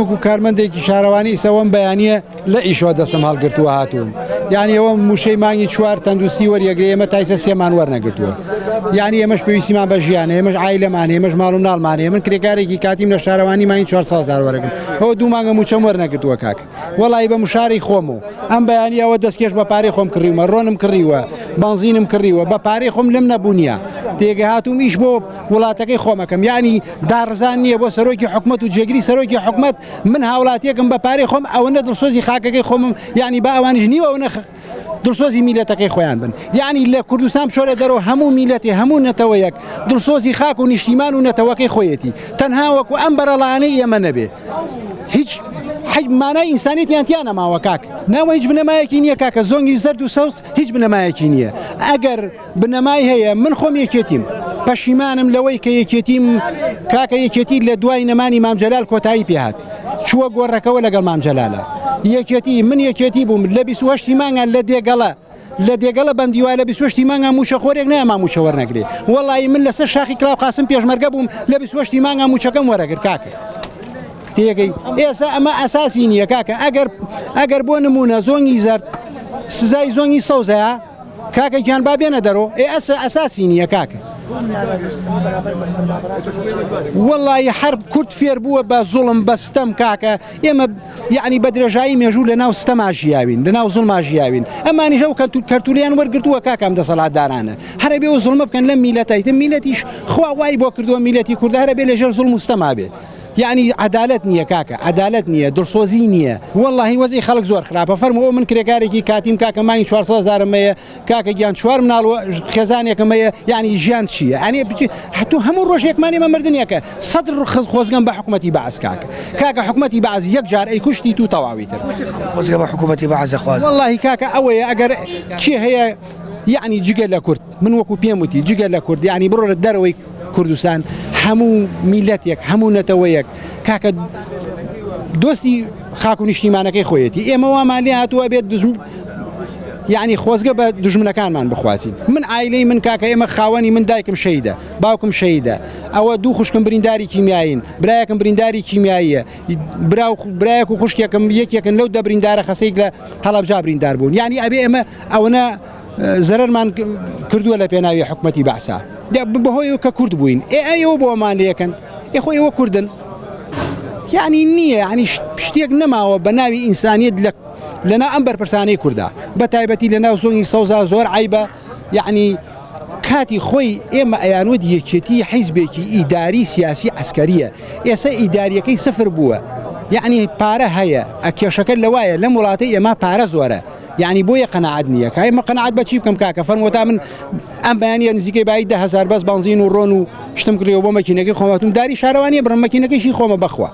وەکو کارمەندێکی شارەوانی ئیسەوەم بەیانە لە ئیشەوە دەستم هەڵگرتووە هاتووم یعنی ئەوە موشەی مانگی چوار تەندروستی وەریەگرێ ئێمە تایسە سێمان وەرنەگرتووە یعنی ئێمەش پێویستیمان بە ژیانە ئێمەش عایلەمان ئێمەش ماڵ و ناڵمان من کرێکارێکی کاتیم لە شارەوانی مانگی 400 هەزار وەرەگرم ئەوە دوو مانگە موچەم وەرنەگرتووە کاک وەڵی بە مشاری خۆم و ئەم بەیانی ئەوە دەستکێش بە پارەی خۆم کڕیومە ڕۆنم کڕیوە بەنزینم کڕیوە بە پارەی خۆم لەم نەبوونیە تێگە هاتووم ئیش بۆ وڵاتەکەی خۆمەکەم یعنی داڕزان نییە بۆ سەرۆکی حکومەت و جێگری سەرۆکی حکومەت من هاوڵاتیەکم بە پارەی خۆم ئەوەندە دڵسۆزی خاکەکەی خۆمم یعنی با ئەوانیش نیوە ئەوەنە دڵسۆزی میلەتەکەی خۆیان بن یعنی لە کوردستان بچۆرە دەرەوە هەموو میلەتی هەموو نەتەوەیەک دڵسۆزی خاک و نیشتیمان و نەتەوەکەی خۆیەتی تەنها وەکو ئەم بەرەڵانەی ئێمە نەبێ هیچ حەج مانای ئینسانیتیان تیا نەماوە کاک ناوە هیچ بنەمایەکی نییە کاکە زۆنگی زەرد و سەوز هیچ بنەمایەکی نییە ئەگەر بنەمای هەیە من خۆم یەکێتیم پەشیمانم لەوەی کە یەکێتیم کاکە یەکێتی لە دوای نەمانی مام جەلال کۆتایی پێهات چووە گۆڕەکەوە لەگەڵ مام جەلالە یەکێتی من یەکێتی بووم لە 28 مانگان لە دێگەڵە لە دێگەڵە بەندیوا لە 28 مانگا موچەخۆرێک نایە ما موچە وەرنەگرێ وەڵی من لەسەر شاخی کلاو قاسم پێشمەرگە بووم لە 28 مانگا موچەکەم وەرەگر کاکە تێگەی ئێستا ئەمە ئەساسی نییە کاکە ئەگەر ئەگەر بۆ نمونە زۆنگی زەرد سزای زۆنگی سەوزەیە کاکە گیان با بێنە دەرۆ ئێ ئەسە ئەساسی نییە کاکە. وەڵی هەر کورد فێر بووە بە زوڵم بە ستەم کاکە ئێمە یعنی بە درێژایی مێژوو لە ناو ستەما ژیاوین لە ناو زوڵما ژیاوین ئەمانیش ئەو کەرتولیان وەرگرتووە کاکە ئەم دەسەڵاتدارانە هەرە بێ و زوڵمە بکەن لەم میلەتە ئیتر میلەتیش خوا وای بۆ کردووە میلەتی کوردە هەرە بێ لەژێر زوڵم و ستەما بێت یعنی عەدالەت نییە کاکە عەدالەت نییە دڵسۆزی نییە وەڵاهی وەزعی خەڵک زۆر خراپە فەرموو ئەو من کرێکارێکی کاتیم کاکە مانگی 400 هەزارم هەیە کاکە گیان چوار مناڵ و خێزانێکم هەیە یعنی ژیان چییە یعنی بچی هەتوو هەموو ڕۆژێکمان ئێمە مردنێکە سەد خۆزگەم بە حکومەتی بەعس کاکە کاکە حکومەتی بەعس یەک جار ئەی کوشتی تو تەواوی تر خۆزگە بە حکومەتی بەعس دەخوازن وەڵاهی کاکە ئەوەیە ئەگەر کێ هەیە یعنی جگە لە کورد من وەکو پێم وتی جگە لە کورد یعنی بڕۆرە دەرەوەی کوردستان هەموو میلەتێک هەموو نەتەوەیەک کاکە دۆستی خاک و نیشتیمانەکەی خۆیەتی ئێمە وامان لێ هاتووە بێت دژم یعنی خۆزگە بە دژمنەکانمان بخوازین من ئایلەی من کاکە ئێمە خاوەنی من دایکم شەیدە باوکم شەیدە ئەوە دوو خوشکم برینداری کیمیایین برایەکم برینداری کیمیاییە برا و برایەک و خوشکێکم یەکێکن لەو دە بریندارە خەسەیک لە هەڵەبجا بریندار بوون یعنی ئەبێ ئێمە ئەوەنە زەرەرمان کردووە لە پێناوی حکومەتی بەعسا بەهۆی کە کورد بووین ئێ ئەوە بۆمان لەکەن ئێ خۆ ئێوە کوردن یعنی نییە ینی شتێک نەماوە بە ناوی ئینسانیت لە لەنا ئەم بەرپرسانەی کووردا بە تایبەتی لە ناو زۆنی سەوزا زۆر عیبە یعنی کاتی خۆی ئێمە ئەیانوت یەکێتی حیزبێکی ئیداری سیاسی عسکەریە ئێستا ئیداریەکەی سفر بووە یعنی پارە هەیە ئەکێشەکە لەوایە لەم وڵاتەی ئێمە پارە زۆرە یانی بۆیە قەناعەت نییە کای مە قەناعەت بە چی بکەم کاکە فەرموو تا من ئەم بەیانە نزیکەی بایی 10000 بەس بەنزین و ڕۆن و شتم کڕیەوە بۆ مەکینەکەی خۆم هاتووم داری شارەوانیە بڕم مەکینەکەیشی خۆمە بەخوا.